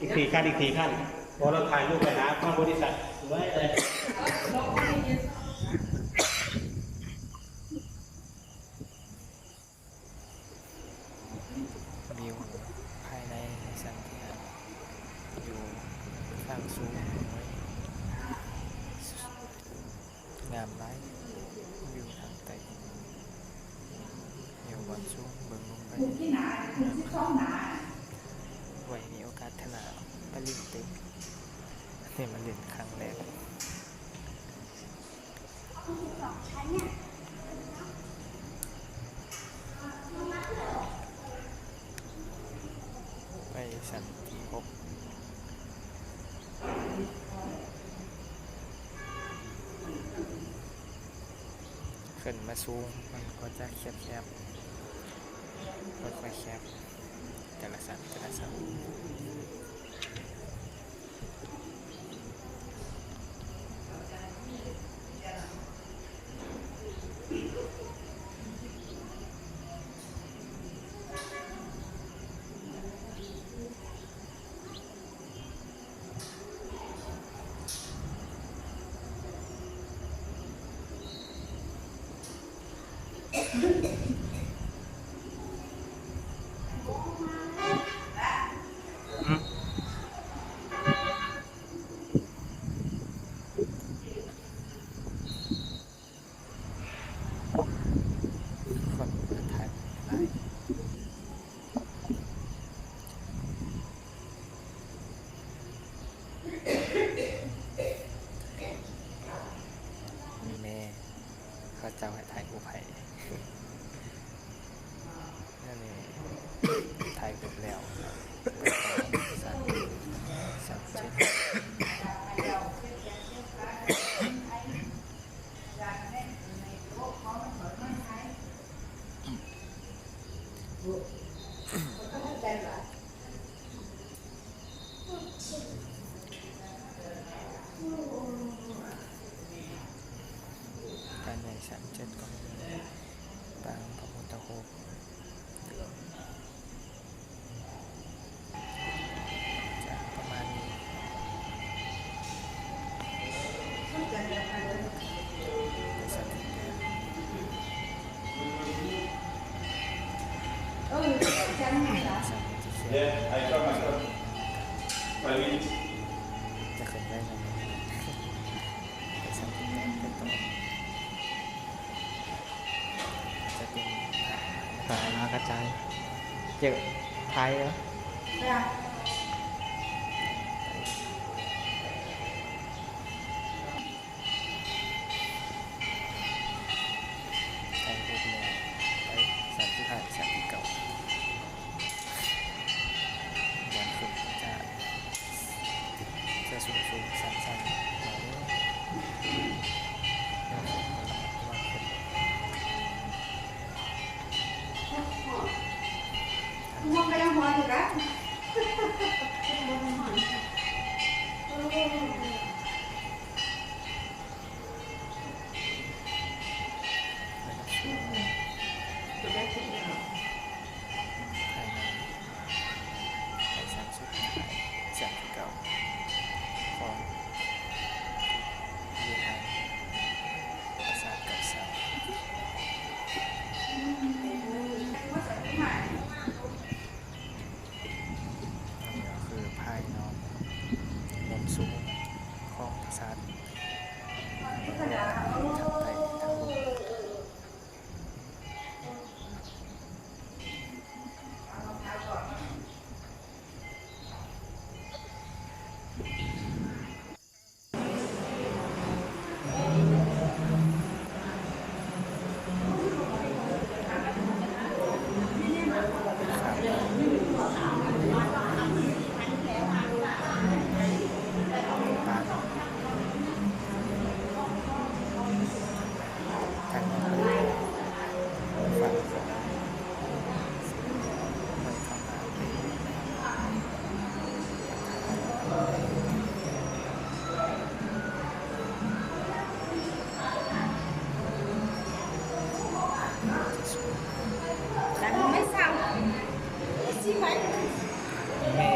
ອີກສີ່ຂັ້ນ ອີກສີ່ຂັ້ນ ບໍ່ ລະຖ່າຍຮູບໄປຫາທາງບໍລິສັດໄວ້ເລີຍ. ວິວພາຍໃນສັນຕິຫານ ຢູ່ຂ້າງສູງ ງາມຫຼາຍ. ວິວທາງໃຕ້ ແຖວບ່ອນສູງເບິ່ງລົງໄປ ງາມຫຼາຍ. ໂອ ໄວ້ມີໂອກາດເທື່ອໜ້າໄປຫຼິ້ນຕື່ມ. ອັນນີ້ມາຫຼິ້ນຄັ້ງແລກ. ໄປຊັ້ນທີຫົກ ຂຶ້ນມາສູງມັນກໍຈະແຄບໆ ຄ່ອຍໆ ແຄບ ແຕ່ລະຊັ້ນ ແຕ່ລະຊັ້ນ. ຄົນມາຖ່າຍຮູບຫຼາຍ. ແມ່ ເຂົາເຈົ້າໃຫ້ຖ່າຍຮູບໃຫ້. ອັນນີ້ຖ່າຍຮູບແລ້ວ ໄປຕໍ່ຊັ້ນ ຊັ້ນເຈັດ. ພາຍໃນຊັ້ນເຈັດກໍມີປາງພະພຸດທະຮູບ. ຈະປະມານນີ້ ໄປຊັ້ນທີແປດ ຊັ້ນທີແປດ ຈະຂຶ້ນໄປຊັ້ນ ໄປຊັ້ນທີແປດ ໄປຕໍ່. ຈະເປັນ ອ່າ ມາກະຈາຍ ເຈີ ໄທເນາະ. ໄທເຮັດແລ້ວ ໄປ ສາມສິບຫ້າ ສາມສິບເກົ້າ. ບອນຂຶ້ນຈະ ຈະສູງໆ ຊັນໆ ໜ້ອຍໜຶ່ງ. ລະມັດລະວັງຂຶ້ນ. ລະດັບສູງ ໄທ ໄທຊັ້ນສຸດ ຊັ້ນທີເກົ້າ ຂອງວິຫານປາສາດເກົ້າຊັ້ນ. ອັນນີ້ກໍຄືພາຍນອກ ມຸມສູງຂອງປາສາດ. ແມ່